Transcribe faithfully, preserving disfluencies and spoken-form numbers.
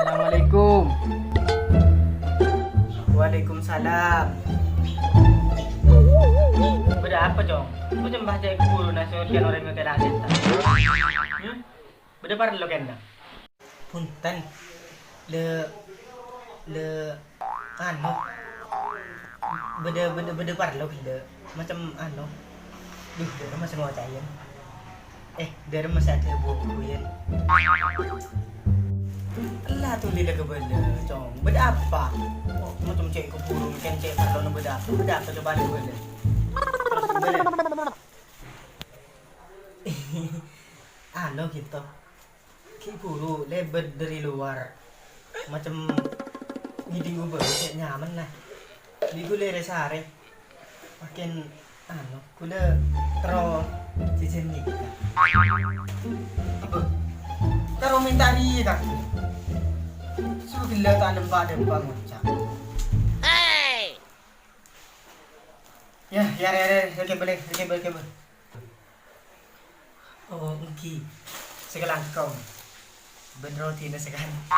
Assalamualaikum. Waalaikumsalam. Bâdâ apa, Cong? Kok cembah cè' ka buru nasot kan orèng ngatèla' sètan? Hmm? Bâdâ parlo kènè? Bhunten. Le, le, anu. Bâdâ, bâdâ, bâdâ parlo ghellâ'. Macem anu. Duh, dâremma sè ngocaè, Yan. Eh, dâremma sè adhâbu, Yan. Ella tolè la kabâlâ, Cong. Bâdâ apa? Oh, macem cè' ka buru, kan cè' parlona bâdâ apa? Bâdâ apa coba la kabâlâ? Terros kabâlâ. Anu, gitu. Ghi' buru lèbât dâri lowar. Macem ngèdhing obâ cè' nyamana. Bi' ghulâ rè-sarè. Makin, anu, ghulâ terro jhâjhân nèka. Apa? Terro mènta rèya, Kak. Soro ghellâ' ta' nempa-nempa ngoca'. Yâ, yâ, rè, rè, rè, kèbâl, rè, kèbâl, kèbâl. Oh, èngghi. Sakalangkong. Bân rodina sakalangkong.